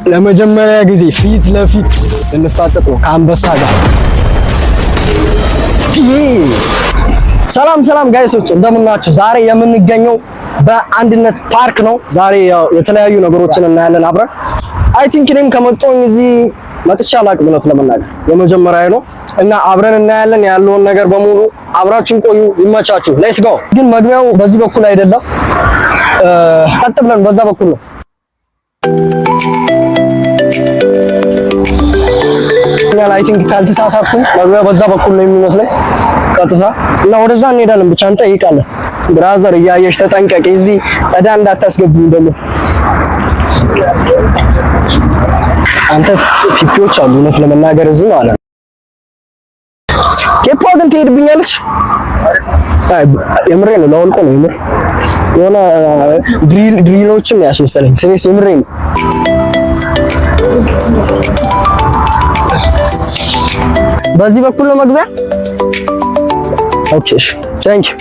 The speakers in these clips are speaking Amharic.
ለመጀመሪያ ጊዜ ፊት ለፊት ልንፋጠጥ ነው ከአንበሳ ጋር። ሰላም ሰላም guys ኦች እንደምናችሁ። ዛሬ የምንገኘው በአንድነት ፓርክ ነው። ዛሬ ያው የተለያዩ ነገሮችን እናያለን አብረን። I think እኔም ከመጣሁኝ እዚህ መጥቼ አላውቅም፣ እውነት ለመናገር የመጀመሪያ ነው እና አብረን እናያለን ያለውን ነገር በሙሉ። አብራችሁን ቆዩ፣ ይመቻችሁ። Let's go። ግን መግቢያው በዚህ በኩል አይደለም፣ ቀጥ ብለን በዛ በኩል ነው። I think ካልተሳሳትኩም መግቢያው በዛ በኩል ነው የሚመስለኝ፣ ቀጥታ እና ወደዛ እንሄዳለን። ብቻ እንጠይቃለን። Brother እያየሽ ተጠንቀቂ፣ እዚህ ዕዳ እንዳታስገቡኝ ደግሞ። አንተ ፒፒዎች አሉ እውነት ለመናገር እዚህ ማለት ነው። ኬፖ ግን ትሄድብኛለች። አይ የምሬ ነው፣ ለወልቆ ነው የምር የሆነ drill ኦችም ያስመሰለኝ serious የምሬ ነው። በዚህ በኩል ነው መግቢያ። Okay እሺ፣ thank you።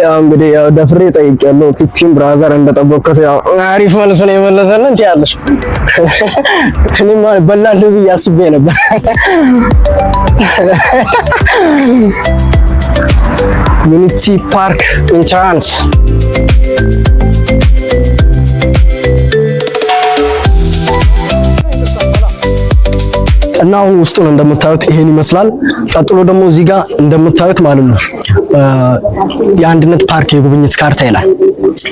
ያው እንግዲህ ያው ደፍሬ ጠይቄያለሁ። ፒፒን brother እንደጠበቅኩት ያው አሪፍ መልስ ነው የመለሰልን። ትያለሽ እኔማ በላለሁ ብዬ አስቤ ነበር። Unity Park entrance። እና አሁን ውስጡን እንደምታዩት ይሄን ይመስላል። ቀጥሎ ደግሞ እዚህ ጋር እንደምታዩት ማለት ነው የአንድነት ፓርክ የጉብኝት ካርታ ይላል።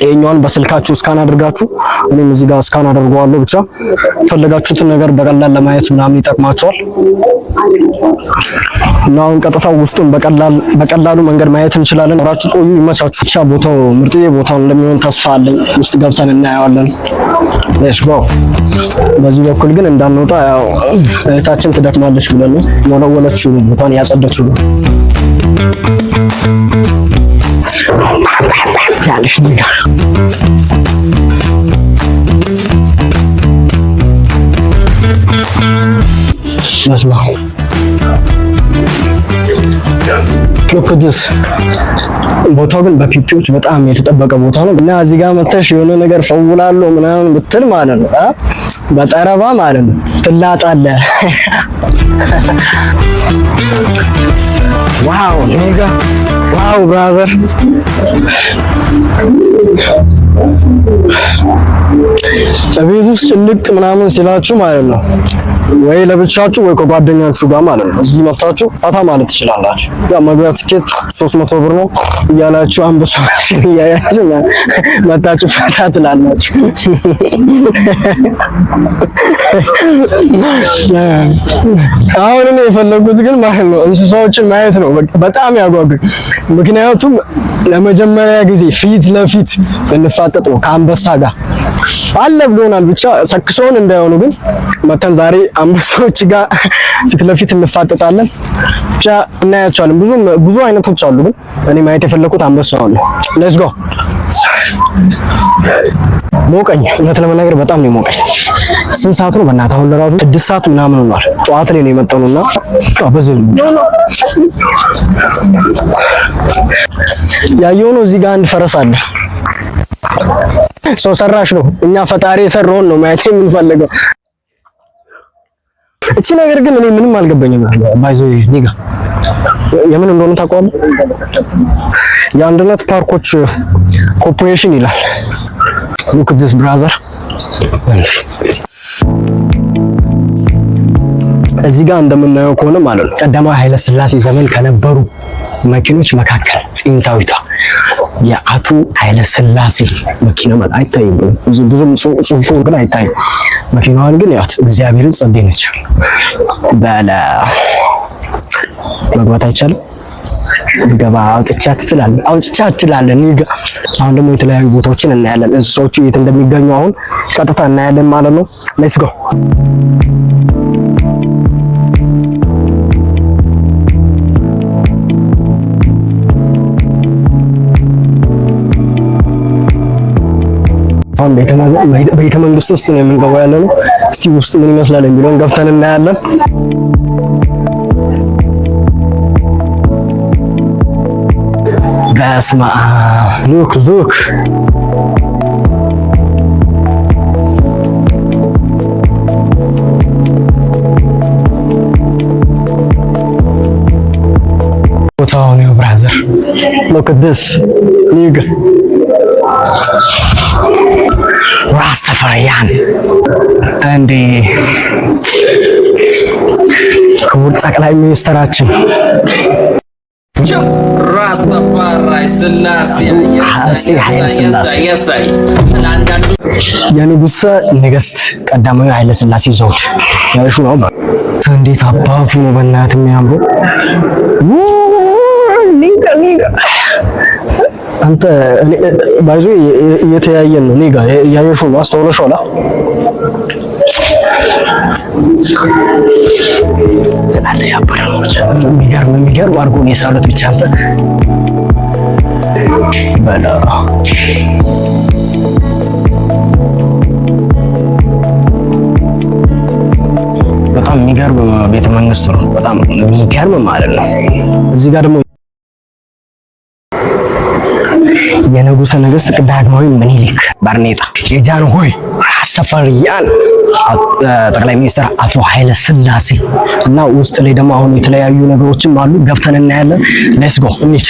ይሄኛውን በስልካችሁ scan አድርጋችሁ፣ እኔም እዚህ ጋር scan አድርገዋለሁ። ብቻ ፈለጋችሁትን ነገር በቀላል ለማየት ምናምን ይጠቅማችኋል። እና አሁን ቀጥታ ውስጡን በቀላሉ መንገድ ማየት እንችላለን። አብራችሁ ቆዩ፣ ይመቻችሁ። ብቻ ቦታው ምርጥዬ ቦታው እንደሚሆን ተስፋ አለኝ። ውስጥ ገብተን እናየዋለን። Let's go። በዚህ በኩል ግን እንዳንወጣ ያው እህታችን ትደክማለች ብለን ነው የወለወለችው፣ ቦታን ያጸደችው ነው ያለሽ ነገር። በስመ አብ፣ look at this። ቦታው ግን በፒፒዎች በጣም የተጠበቀ ቦታ ነው እና እዚህ ጋር መተሽ የሆነ ነገር ፈውላለሁ ምናምን ብትል ማለት ነው በጠረባ ማለት ነው ትላጣለህ። Wow nigga, wow brother። በቤት ውስጥ ጭንቅ ምናምን ሲላችሁ ማለት ነው ወይ ለብቻችሁ ወይ ከጓደኛችሁ ጋር ማለት ነው እዚህ መጥታችሁ ፈታ ማለት ትችላላችሁ። ያ መግቢያ ትኬት 300 ብር ነው እያላችሁ አንበሳዎችን እያያችሁ መጣችሁ ፈታ ትላላችሁ። አሁን እኔ የፈለጉት ግን ማለት ነው እንስሳዎችን ማየት ነው። በጣም ያጓጉኝ። ምክንያቱም ለመጀመሪያ ጊዜ ፊት ለፊት ልንፋጠጥ ነው ከአንበሳ ጋር አለ ብሎናል። ብቻ ሰክሶን እንዳይሆኑ ግን መተን ዛሬ አንበሳዎች ጋር ፊት ለፊት እንፋጠጣለን። ብቻ እናያቸዋለን። ብዙ ብዙ አይነቶች አሉ፣ ግን እኔ ማየት የፈለኩት አንበሳውን ነው። Let's go። ሞቀኝ፣ እውነት ለመናገር በጣም ነው ሞቀኝ። ስንት ሰዓት ነው በእናትህ? አሁን ለራሱ 6 ሰዓት ምናምን ሆኗል። ጠዋት ላይ ነው የመጣነውና በዚህ ያየው ነው። እዚህ ጋር አንድ ፈረስ አለ። ሰው ሰራሽ ነው። እኛ ፈጣሪ የሰራውን ነው ማየት የምንፈልገው። እቺ ነገር ግን እኔ ምንም አልገባኝም። By the way nigga የምን እንደሆነ ታውቀዋለህ? የአንድነት ፓርኮች ኮርፖሬሽን ይላል። Look this brother። እዚህ ጋር እንደምናየው ከሆነ ማለት ነው ቀዳማዊ ኃይለ ሥላሴ ዘመን ከነበሩ መኪኖች መካከል ጥንታዊቷ የአቶ ኃይለ ሥላሴ መኪና ማለት አይታይም፣ ብዙም ጽሑፉ ግን አይታይም። መኪናዋን ግን ያት እግዚአብሔርን ጸዴ ነች። በለ መግባት አይቻልም። ገባ አውጥቻት ትላለህ፣ አውጥቻት ትላለህ። Nigga አሁን ደግሞ የተለያዩ ቦታዎችን እናያለን። እንስሳዎቹ የት እንደሚገኙ አሁን ቀጥታ እናያለን ማለት ነው። Let's go። አሁን ቤተ መንግስት ውስጥ ነው የምንገባው ያለ ነው። እስቲ ውስጥ ምን ይመስላል የሚለውን ገብተን እናያለን። በስመ አብ፣ look look። Look at this nigga፣ ራስተፈሪያን እንዴ፣ ክቡር ጠቅላይ ሚኒስትራችን ራስተፋራይ ስላሴ። አፄ ኃይለ ሥላሴ፣ የንጉሠ ነገሥት ቀዳማዊ ኃይለ ሥላሴ ዘውድ ያሹ ነው። እንዴት አባቱ ነው በእናትህ የሚያምረው! Nigga, nigga፣ አንተ by the way እየተያየን ነው። Nigga፣ እያየሽው ነው፣ አስተውለሽዋል? ትላለህ። ያበረ ነው። የሚገርም የሚገርም አድርጎ ነው የሳሉት። ብቻ አንተ በላ። በጣም የሚገርም ቤተ መንግስት ነው። በጣም የሚገርም ማለት ነው። እዚህ ጋር ደግሞ የንጉሠ ነገሥት ዳግማዊ ምኒልክ ባርኔጣ፣ የጃንሆይ ራስተፈሪያን ጠቅላይ ሚኒስትር አቶ ኃይለ ሥላሴ እና ውስጥ ላይ ደግሞ አሁን የተለያዩ ነገሮችም አሉ። ገብተን እናያለን። Let's go፣ እንሂድ።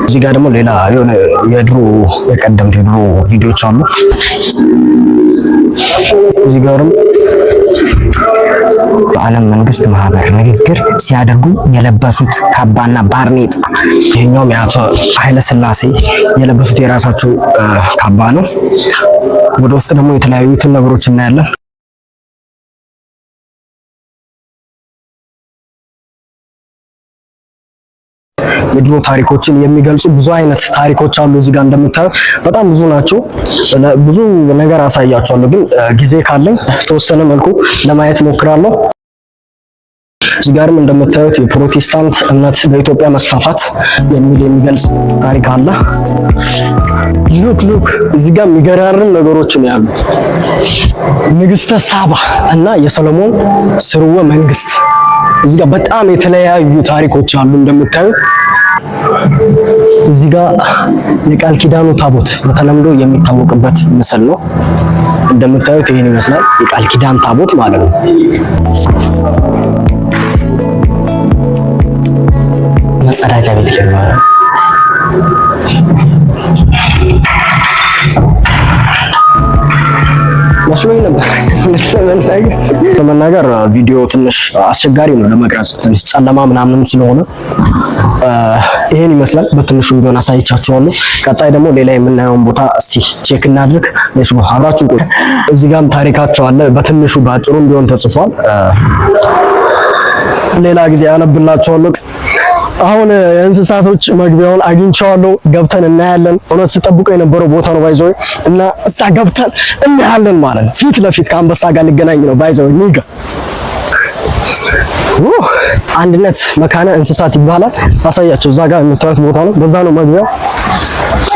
እዚህ ጋር ደግሞ ሌላ የሆነ የድሮ የቀደምት የድሮ ቪዲዮዎች አሉ። እዚህ ጋርም በዓለም መንግስት ማህበር ንግግር ሲያደርጉ የለበሱት ካባና ባርኔጣ። ይሄኛውም የአቶ ኃይለ ሥላሴ የለበሱት የራሳቸው ካባ ነው። ወደ ውስጥ ደግሞ የተለያዩትን ነገሮች እናያለን። የድሮ ታሪኮችን የሚገልጹ ብዙ አይነት ታሪኮች አሉ። እዚህ ጋር እንደምታዩት በጣም ብዙ ናቸው። ብዙ ነገር አሳያቸዋለሁ፣ ግን ጊዜ ካለኝ ተወሰነ መልኩ ለማየት ሞክራለሁ። እዚህ ጋርም እንደምታዩት የፕሮቴስታንት እምነት በኢትዮጵያ መስፋፋት የሚል የሚገልጽ ታሪክ አለ። Look, look፣ እዚህ ጋር የሚገራርም ነገሮች ነው ያሉት። ንግስተ ሳባ እና የሰሎሞን ስርወ መንግስት፣ እዚህ ጋር በጣም የተለያዩ ታሪኮች አሉ እንደምታዩት። እዚህ ጋር የቃል ኪዳኑ ታቦት በተለምዶ የሚታወቅበት ምስል ነው። እንደምታዩት ይህን ይመስላል የቃል ኪዳን ታቦት ማለት ነው። መጸዳጃ ቤት ይባላል። መስሎኝ ነበር። ለመናገር ቪዲዮ ትንሽ አስቸጋሪ ነው ለመቅረጽ፣ ትንሽ ጨለማ ምናምንም ስለሆነ ይሄን ይመስላል። በትንሹ ቢሆን አሳይቻችኋለሁ። ቀጣይ ደግሞ ሌላ የምናየውን ቦታ እስቲ check እናድርግ። Let's go፣ አብራችሁ ቆዩ። እዚህ ጋርም ታሪካቸው አለ፣ በትንሹ በአጭሩም ቢሆን ተጽፏል። ሌላ ጊዜ አነብላችኋለሁ። አሁን የእንስሳቶች መግቢያውን አግኝቼዋለሁ። ገብተን እናያለን። እውነት ስጠብቀው የነበረው ቦታ ነው by the way፣ እና እዛ ገብተን እናያለን ማለት ነው። ፊት ለፊት ከአንበሳ ጋር ልገናኝ ነው by the way, nigga። አንድነት መካነ እንስሳት ይባላል። አሳያቸው። እዛ ጋር የምታዩት ቦታ ነው። በዛ ነው መግቢያው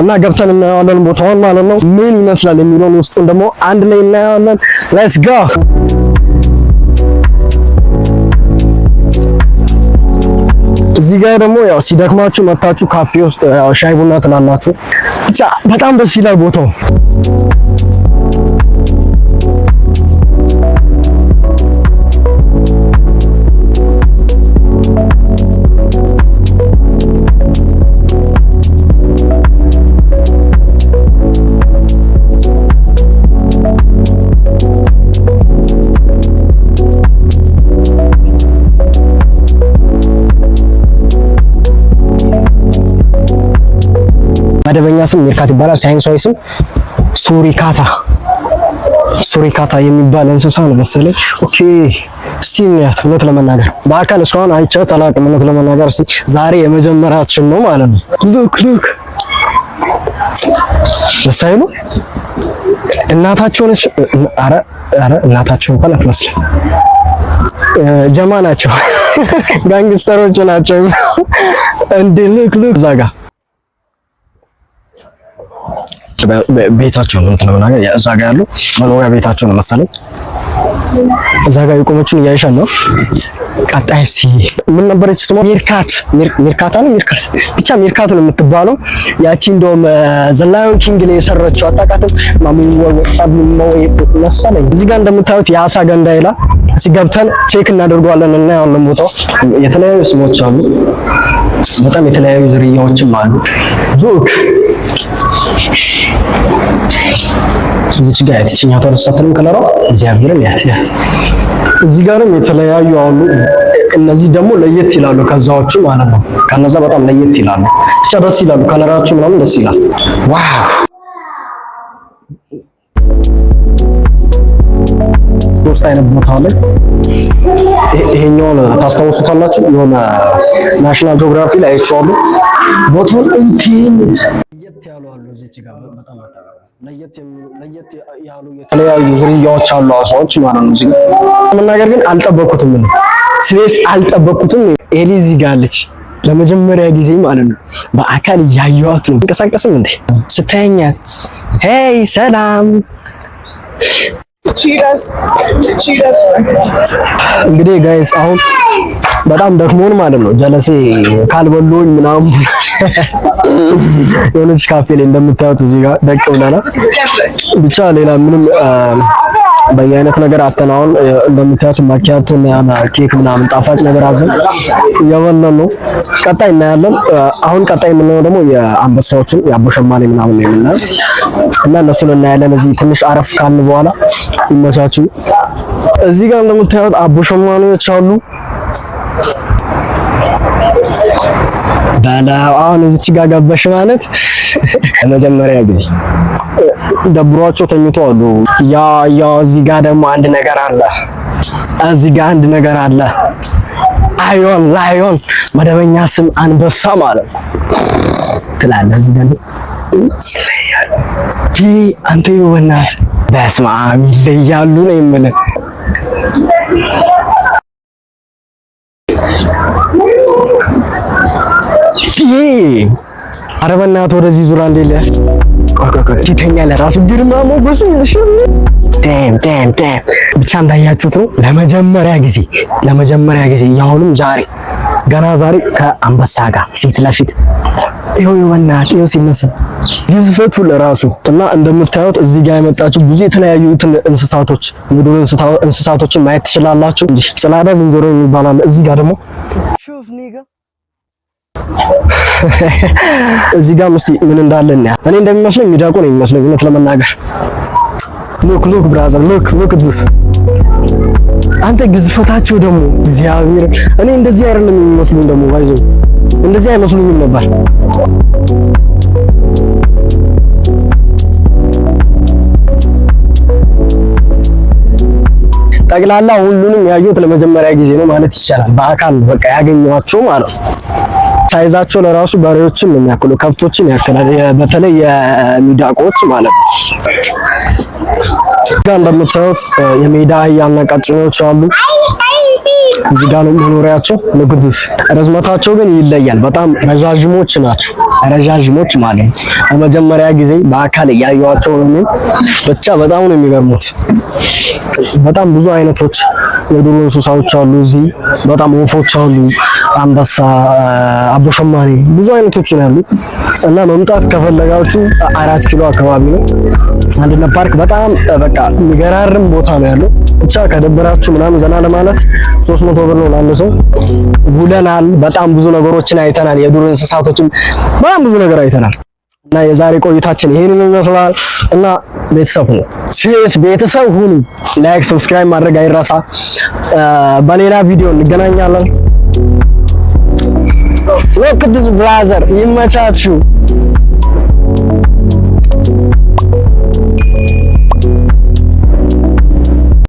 እና ገብተን እናየዋለን ቦታውን ማለት ነው። ምን ይመስላል የሚለውን ውስጡን ደግሞ አንድ ላይ እናየዋለን። Let's go። እዚህ ጋር ደግሞ ያው ሲደክማችሁ መታችሁ ካፌ ውስጥ ያው ሻይ ቡና ትላላችሁ። ብቻ በጣም ደስ ይላል ቦታው። መደበኛ ስም meerkat ይባላል። ሳይንሳዊ ስም ሱሪካታ፣ ሱሪካታ የሚባል እንስሳ ነው መሰለኝ። Okay፣ እስቲ እንያት። እውነት ለመናገር በአካል እስካሁን አይቻት አላውቅም። እውነት ለመናገር እስቲ ዛሬ የመጀመሪያችን ነው ማለት ነው። Look, look፣ ደስ አይሉ? እናታቸው ነች። አረ አረ፣ እናታቸው እንኳን አትመስልም። ጀማ ናቸው፣ gangster ኦች ናቸው። እንዴ፣ look, look፣ እዛ ጋር ቤታቸው ነው። እንትን ለመናገር እዛ ጋር ያለው መኖሪያ ቤታቸው ነው መሰለኝ። እዛ ጋር የቆመችውን እያይሻል ነው። ቀጣይ እስቲ ምን ነበረች ስሟ? Meerkat፣ ሚርካታ ነው፣ meerkat፣ ብቻ meerkat ነው የምትባለው። ያቺ እንደውም The Lion King ላይ የሰራችው አታውቃትም? ማሚ መሰለኝ። እዚህ ጋር እንደምታዩት የአሳ ገንዳ ይላል። እስቲ ገብተን check እናደርገዋለን እና ያው ቦታው የተለያዩ ስሞች አሉ። በጣም የተለያዩ ዝርያዎችም አሉ። Look፣ እዚች ጋር የትችኛው ተነሳትንም ከለሯ እግዚአብሔርን ያት ያት። እዚህ ጋርም የተለያዩ አሉ። እነዚህ ደግሞ ለየት ይላሉ ከዛዎቹ ማለት ነው። ከነዛ በጣም ለየት ይላሉ። ብቻ ደስ ይላሉ። ከለራቸው ምናምን ደስ ይላል። Wow፣ ሶስት አይነት ቦታ አለ። ይሄኛውን ታስታውሱታላችሁ? የሆነ National Geography ላይ አይቼዋለሁ። ቦታውን እንትን ለየት ያሉ አሉ። እዚህ ጋር በጣም ለየት ለየት ያሉ የተለያዩ ዝርያዎች አሉ አሳዎች ማለት ነው። እዚህ ጋር መናገር ግን አልጠበኩትም፣ እኔ serious አልጠበኩትም። ኤሊ እዚህ ጋር አለች ለመጀመሪያ ጊዜ ማለት ነው። በአካል እያየኋት ነው። እንቀሳቀስም እንዴ ስታየኛት፣ hey ሰላም። Cheetahs. Cheetahs. እንግዲህ guys አሁን በጣም ደክሞን ማለት ነው። ጀለሴ ካልበሉኝ ምናምን የሆነች ካፌ ላይ እንደምታዩት እዚህ ጋር ደቅ ብለናል። ብቻ ሌላ ምንም በየአይነት ነገር አተናውን እንደምታዩት ማኪያቶ እና ኬክ ምናምን ጣፋጭ ነገር አዘን እየበላን ነው። ቀጣይ እናያለን። አሁን ቀጣይ የምናየው ደግሞ የአንበሳዎችን የአቦሸማኔ ምናምን ነው የምናየው እና እነሱን እናያለን። እዚህ ትንሽ አረፍ ካልን በኋላ። ይመቻችሁ። እዚህ ጋር እንደምታዩት አቦሸማኔዎች አሉ። በላው አሁን እዚች ጋር ገባሽ ማለት ለመጀመሪያ ጊዜ ደብሯቸው ተኝተው አሉ። Yeah yeah፣ እዚህ ጋር ደግሞ አንድ ነገር አለ። እዚህ ጋር አንድ ነገር አለ። Lion lion፣ መደበኛ ስም አንበሳ ማለት ነው ትላለህ። እዚህ ጋር ይለያሉ። አንተ ይወናል፣ በስመ አብ ይለያሉ ነው የምልህ። ይሄ ኧረ በእናትህ ወደዚህ ዙራ እንዴ! ቆይ ቆይ ቆይ፣ ሲተኛ ለራሱ ግርማ ሞገሱ ይልሽ። Damn, damn, damn። ብቻ እንዳያችሁት ነው ለመጀመሪያ ጊዜ ያሁንም ዛሬ ገና ዛሬ ከአንበሳ ጋር ፊት ለፊት ይኸው በእናትህ ይኸው ሲነሳ ግዝፈቱ ለራሱ። እና እንደምታዩት እዚህ ጋር የመጣችሁ ብዙ የተለያዩ እንስሳቶች የዱር እንስሳቶችን ማየት ትችላላችሁ። ጭላዳ ዝንጀሮ የሚባል አለ። እዚህ ጋር ደግሞ ሹፍ nigga፣ እዚህ ጋር እስቲ ምን እንዳለ እናያ። እኔ እንደሚመስለኝ ሚዳቆ ነው የሚመስለኝ እውነት ለመናገር። Look, look, brother, look, look this። አንተ ግዝፈታቸው ደግሞ እግዚአብሔር፣ እኔ እንደዚህ አይደለም የሚመስሉኝ ደግሞ ባይዞ እንደዚህ አይመስሉኝም ነበር። ጠቅላላ ሁሉንም ያየሁት ለመጀመሪያ ጊዜ ነው ማለት ይቻላል። በአካል በቃ ያገኘኋቸው ማለት ነው። Size ኣቸው ለራሱ በሬዎችን ነው የሚያክሉ፣ ከብቶችን ያክላል። በተለይ የሚዳቆች ማለት ነው። ጋር እንደምታዩት የሜዳ አህያና ቀጭኔዎች አሉ። እዚህ ጋር ነው መኖሪያቸው። ንጉስ ርዝመታቸው ግን ይለያል። በጣም ረዣዥሞች ናቸው። ረዣዥሞች ማለት ነው። ለመጀመሪያ ጊዜ በአካል እያየኋቸው ነው። ብቻ በጣም ነው የሚገርሙት። በጣም ብዙ አይነቶች የዱር እንስሳዎች አሉ። እዚህ በጣም ወፎች አሉ፣ አንበሳ፣ አቦሸማኔ ብዙ አይነቶች ነው ያሉ እና መምጣት ከፈለጋችሁ 4 ኪሎ አካባቢ ነው አንድነት ፓርክ። በጣም በቃ የሚገራርም ቦታ ነው ያለው። ብቻ ከደበራችሁ ምናምን ዘና ለማለት 300 ብር ነው ለአንድ ሰው። ውለናል። በጣም ብዙ ነገሮችን አይተናል። የዱር እንስሳቶችን በጣም ብዙ ነገር አይተናል። እና የዛሬ ቆይታችን ይሄንን ይመስላል። እና ቤተሰብ ሁኑ፣ serious ቤተሰብ ሁኑ። Like subscribe ማድረግ አይረሳ። በሌላ ቪዲዮ እንገናኛለን። Look this brother፣ ይመቻችሁ።